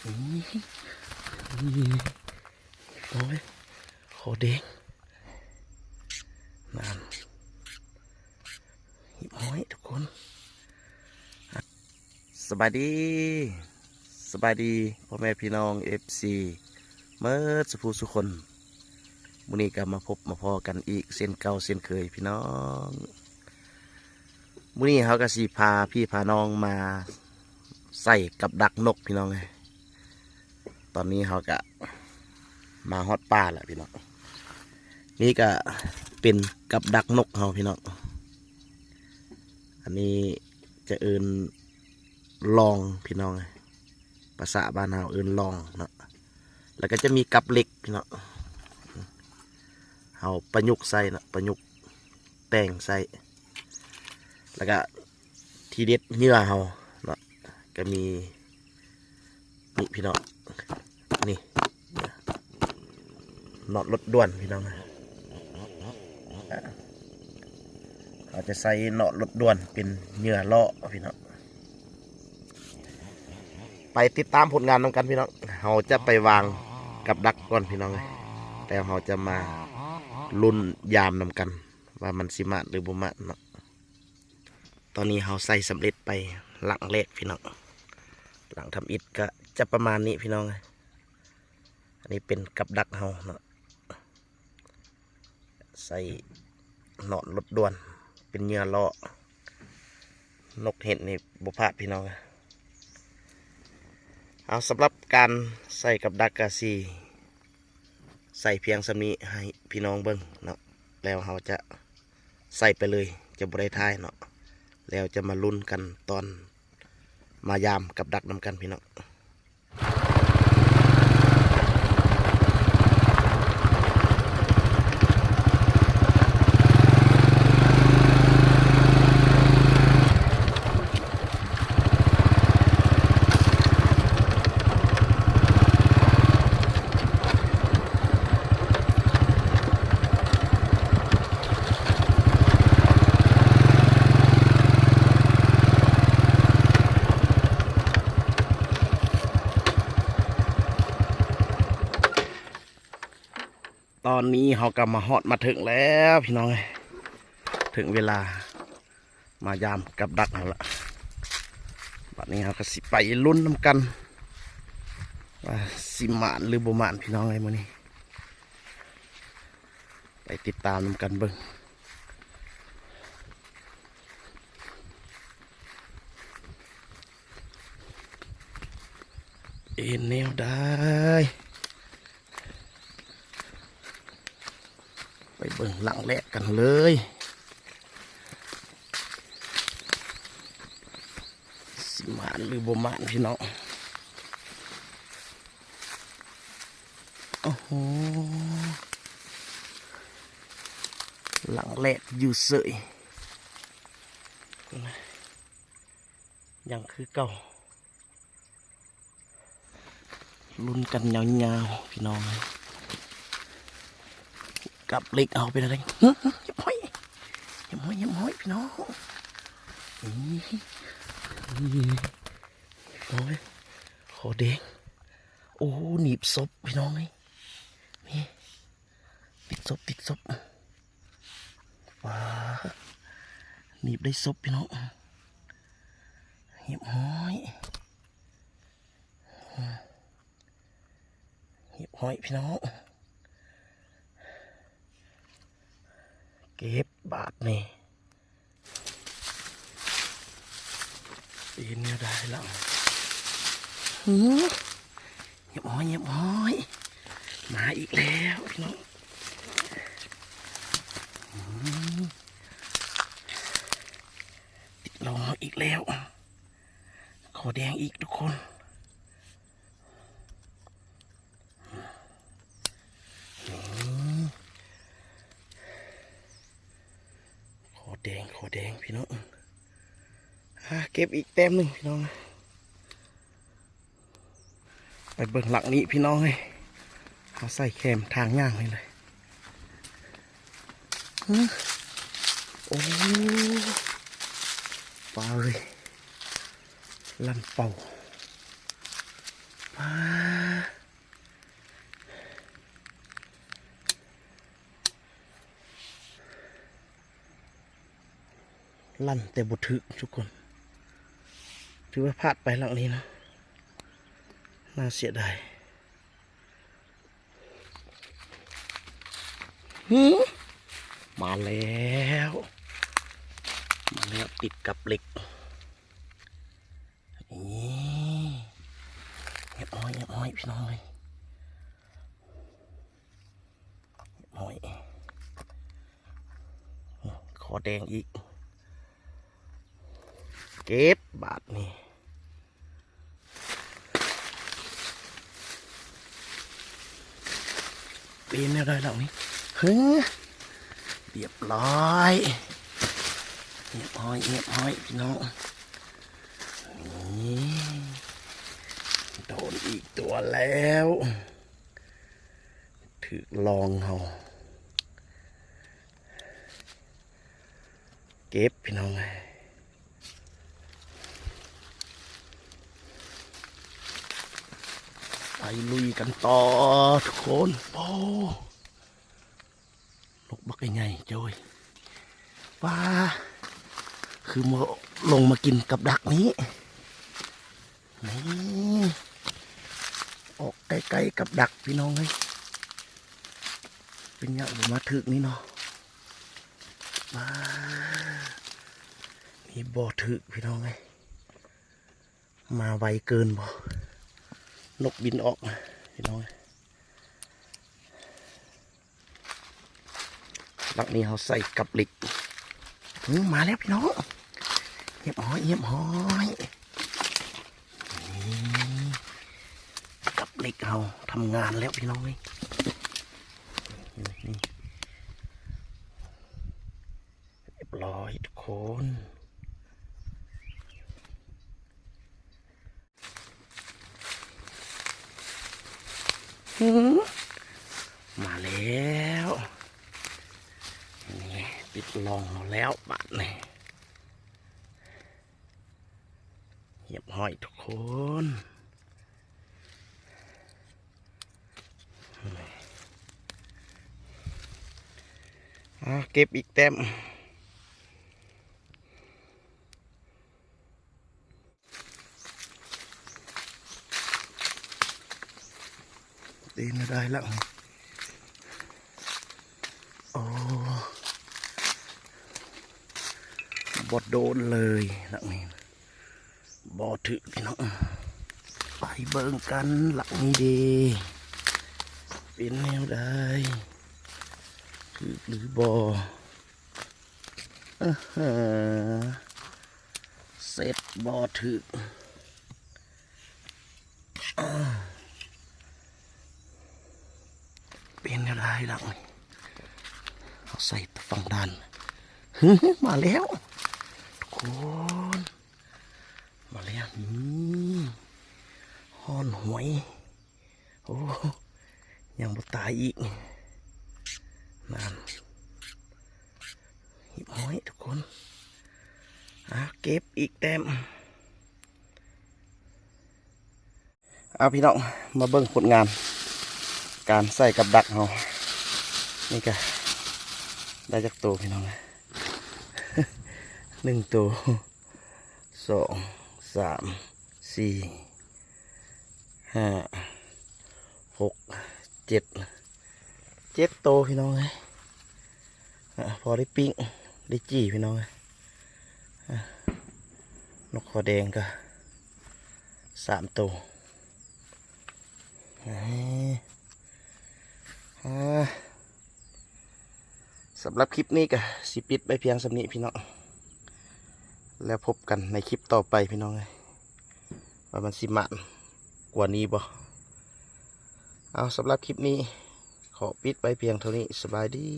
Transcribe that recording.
ນີ້ ນີ້ ໂອ້ຍ ຂໍແດງ ນັ້ນ ຮຽບຮ້ອຍທຸກຄົນ. ສະບາຍດີ ສະບາຍດີພໍ່ແມ່ພີ່ນ້ອງ ເອັຟຊີ ເໝິດສຸຜູ້ສຸຄົນ. ມື້ນີ້ກໍມາພົບມາພໍ້ກັນອີກເຊັ່ນເກົ່າເຊັ່ນເຄີຍພີ່ນ້ອງ. ມື້ນີ້ເຮົາກໍຊິພາພີ່ພານ້ອງມາໃສ່ກັບດັກນົກພີ່ນ້ອງເອີຍ. ຕອນນີ້ເຮົາກະມາຮອດປ່າແລ້ວພີ່ນ້ອງ. ນີ້ກະເປັນກັບດັກນົກເຮົາພີ່ນ້ອງ. ອັນນີ້ຈະເອີ້ນລອງພີ່ນ້ອງເອີຍ, ພາສາບ້ານເຮົາເອີ້ນລອງເນາະ. ແລ້ວກະຈະມີກັບເຫຼັກພີ່ນ້ອງ, ເຮົາປະຍຸກໃສ່ເນາະ, ປະຍຸກແຕ່ງໃສ່. ແລ້ວກະ ທີເດັດເຫຍື່ອເຮົາເນາະ ກໍມີນີ້ພີ່ນ້ອງ, ນີ້ ເນາະລົດດ່ວນພີ່ນ້ອງ. ເຮົາຈະໃສ່ເນາະລົດດ່ວນເປັນເຫຍື່ອລໍ້ພີ່ນ້ອງ. ໄປຕິດຕາມຜົນງານນຳກັນພີ່ນ້ອງ. ເຮົາຈະໄປວາງກັບດັກກ່ອນພີ່ນ້ອງເອີຍ, ແລ້ວເຮົາຈະມາລຸ້ນຢາມນຳກັນວ່າມັນຊິໝານຫຼືບໍ່ໝານເນາະ. ຕອນນີ້ເຮົາໃສ່ສຳເລັດໄປຫຼັງແລກພີ່ນ້ອງ, ຫຼັງທຳອິດກະຈະປະມານນີ້ພີ່ນ້ອງ. ອັນນີ້ເປັນກັບດັກເຮົາເນາະ, ໃສ່ເນາະລົດດ່ວນເປັນເຫຍື່ອລໍ້, ນົກເຫັນນີ້ບໍ່ພາດພີ່ນ້ອງ. ເອົາ ສຳລັບການໃສ່ກັບດັກກະຊິ ໃສ່ພຽງສ່ຳນີ້ໃຫ້ພີ່ນ້ອງເບິ່ງເນາະ, ແລ້ວເຮົາຈະໃສ່ໄປເລີຍ ຈະບໍ່ໄດ້ຖ່າຍເນາະ, ແລ້ວຈະມາລຸ້ນກັນຕອນມາຢາມກັບດັກນຳກັນພີ່ນ້ອງ. ຕອນນີ້ເຮົາກໍມາຮອດມາເຖິງແລ້ວພີ່ນ້ອງເອີຍ, ເຖິງເວລາມາຢາມກັບດັກເຮົາລະ. ບັດນີ້ເຮົາກໍຊິໄປລຸ້ນນຳກັນວ່າຊິໝານຫຼືບໍ່ໝານພີ່ນ້ອງເອີຍມື້ນີ້. ໄປຕິດຕາມນຳກັນເບິ່ງ ເປັນແນວໃດ. ໄປເບິ່ງຫຼັງແລກກັນເລີຍ, ຊິໝານຫຼືບໍ່ໝານພີ່ນ້ອງ. ໂອ້ໂຫ ຫຼັງແລກຢູ່ເສີຍ ຍັງຄືເກົ່າ. ລຸ້ນກັນຍາວໆ ພີ່ນ້ອງ. ກັບເຫຼັກເຮົາເປັນຈັ່ງໃດ? ຮຽບຮ້ອຍ ຮຽບຮ້ອຍ ຮຽບຮ້ອຍ ພີ່ນ້ອງ. ນີ້ ນີ້ ຮຽບຮ້ອຍ ຂໍແດງ. ໂອ້ ໜີບສົບ ພີ່ນ້ອງເອີຍ. ນີ້ ຕິດສົບ ຕິດສົບ. ວ້າ ໜີບໄດ້ສົບ ພີ່ນ້ອງ. ຮຽບຮ້ອຍ ຮຽບຮ້ອຍ ພີ່ນ້ອງ. ເກັບບາດນີ້. ເປັນແນວໃດລະ? ຫື ຮຽບຮ້ອຍ ຮຽບຮ້ອຍ. ມາອີກແລ້ວ ພີ່ນ້ອງ. ຫື ຕິດລອງເຮົາອີກແລ້ວ. ຂໍແດງອີກທຸກຄົນ. ຂໍແດງ ຂໍແດງ ພີ່ນ້ອງ. ອ່າ ເກັບອີກແຕ້ມໜຶ່ງ ພີ່ນ້ອງ. ໄປເບິ່ງຫຼັງນີ້ ພີ່ນ້ອງເອີຍ. ເຮົາໃສ່ແຄມທາງຍ່າງນີ້ເລີຍ. ໂອ້ ປາເອີຍ ລຳເປົາ. ປາ ລັ່ນແຕ່ບໍ່ຖືກທຸກຄົນ. ຖືວ່າພາດໄປຫຼັງນີ້ເນາະ ໜ້າເສຍດາຍ. ຫື ມາແລ້ວ ມາແລ້ວ ຕິດກັບເຫຼັກ. ນີ້ ຮຽບຮ້ອຍ ຮຽບຮ້ອຍ ພີ່ນ້ອງເອີຍ. ໂອ້ຍ ຄໍແດງອີກ. ເກັບບາດນີ້. ເປັນແນວໃດລະນີ້? ເຮີ ຮຽບຮ້ອຍ ຮຽບຮ້ອຍ ຮຽບຮ້ອຍ ພີ່ນ້ອງ. ນີ້ ໂດນອີກຕົວແລ້ວ. ຖືກລອງເຮົາ ເກັບ ພີ່ນ້ອງເອີຍ. ໄປລຸຍກັນຕໍ່ທຸກຄົນ. ໂອ້ ນົກບັກໃຫຍ່ໂຈ້ຍ ປາ ຄືມາ ລົງມາກິນກັບດັກນີ້. ນີ້ ອອກໃກ້ໆກັບດັກ ພີ່ນ້ອງເອີຍ. ເປັນຫຍັງບໍ່ມາຖືກນີ້ເນາະ? ປາ ນີ້ບໍ່ຖືກ ພີ່ນ້ອງເອີຍ. ມາໄວເກີນບໍ່? ນົກບິນອອກ ພີ່ນ້ອງເອີຍ. ຫຼັກນີ້ເຮົາໃສ່ກັບເຫຼັກ. ຫື ມາແລ້ວພີ່ນ້ອງ ຮຽບຮ້ອຍ ຮຽບຮ້ອຍ. ນີ້ ກັບເຫຼັກເຮົາທຳງານແລ້ວພີ່ນ້ອງເອີຍ. ນີ້ ຮຽບຮ້ອຍທຸກຄົນ. ຫື ມາແລ້ວ ນີ້ ຕິດລອງເຮົາແລ້ວບາດນີ້ ຮຽບຮ້ອຍທຸກຄົນ. ອ່າ ເກັບອີກແຕ້ມ. ເປັນແນວໃດລະ? ໂອ້ ບໍ່ໂດນເລີຍຫຼັກນີ້ ບໍ່ຖືກພີ່ນ້ອງ. ໄປເບິ່ງກັນຫຼັກນີ້ເດ ເປັນແນວໃດ ຖືກຫຼືບໍ່? ເອີ ເສັດບໍ່ຖືກ. ເປັນແນວໃດຫຼັກນີ້? ເຮົາໃສ່ຝັ່ງດ້ານ ມາແລ້ວທຸກຄົນ ມາແລ້ວ. ນີ້ ຮ້ອນຫວຍ. ໂອ້ ຍັງບໍ່ຕາຍອີກ ນັ້ນ ຮຽບຮ້ອຍທຸກຄົນ. ອ່າ ເກັບອີກແຕ້ມ. ເອົາ ພີ່ນ້ອງ ມາເບິ່ງຜົນງານການໃສ່ກັບດັກເຮົາ ນີ້ກະໄດ້ຈັກໂຕ ພີ່ນ້ອງ? ໜຶ່ງໂຕ ສອງ ສາມ ສີ່ ຫ້າ ຫົກ ເຈັດ ເຈັດໂຕ ພີ່ນ້ອງເອີຍ. ອ່າ ພໍໄດ້ປີ້ງໄດ້ຈີ່ ພີ່ນ້ອງເອີຍ. ອ່າ ນົກຄໍແດງກະສາມໂຕ. ອ່າ ອ່າ ສຳລັບຄລິບນີ້ກະຊິປິດໄວ້ພຽງສ່ຳນີ້ ພີ່ນ້ອງ. ແລ້ວພົບກັນໃນຄລິບຕໍ່ໄປ ພີ່ນ້ອງເອີຍ ວ່າມັນຊິໝານກວ່ານີ້ບໍ່. ເອົາ ສຳລັບຄລິບນີ້ຂໍປິດໄວ້ພຽງເທົ່ານີ້. ສະບາຍດີ.